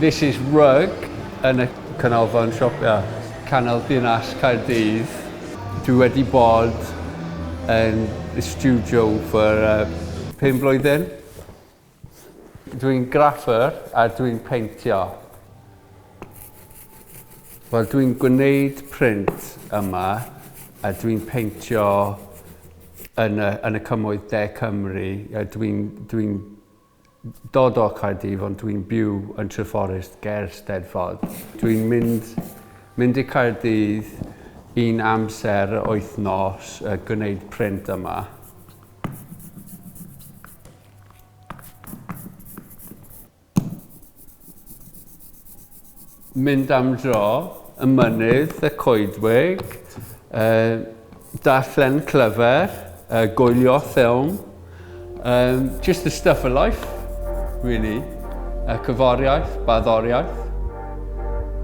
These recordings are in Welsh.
This is rug yn y canolfan siopia, canol dinas Caerdydd. Dwi wedi bod yn y studio for 5 blwyddyn. Dwi'n graffer a dwi'n peintio. Wel, dwi'n gwneud print yma a dwi'n peintio yn y, yn y cymoedd De Cymru. Dwi'n dwi dod o Caerdydd ond dwi'n byw yn Treforest ger Steddfod. Dwi'n mynd, mynd i Caerdydd un amser wythnos gwneud print yma. Mynd am dro, y mynydd, y coedwig, uh, darllen clyfr, uh, gwylio ffilm, um, just the stuff of life, really. Cyforiaeth, barddoriaeth,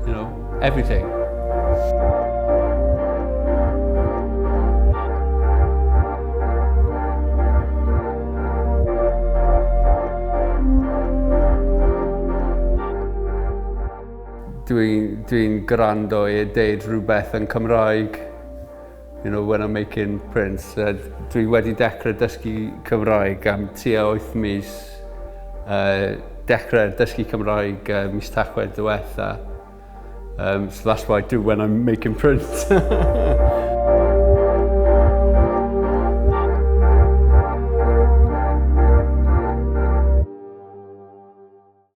you know, everything. Dwi'n dwi gwrando i deud rhywbeth yn Cymraeg, you know, when I'm making prints. Dwi wedi dechrau dysgu Cymraeg am tua 8 mis. Dechrau dysgu Cymraeg mis Tachwedd diwetha. So that's what I do when I'm making prints.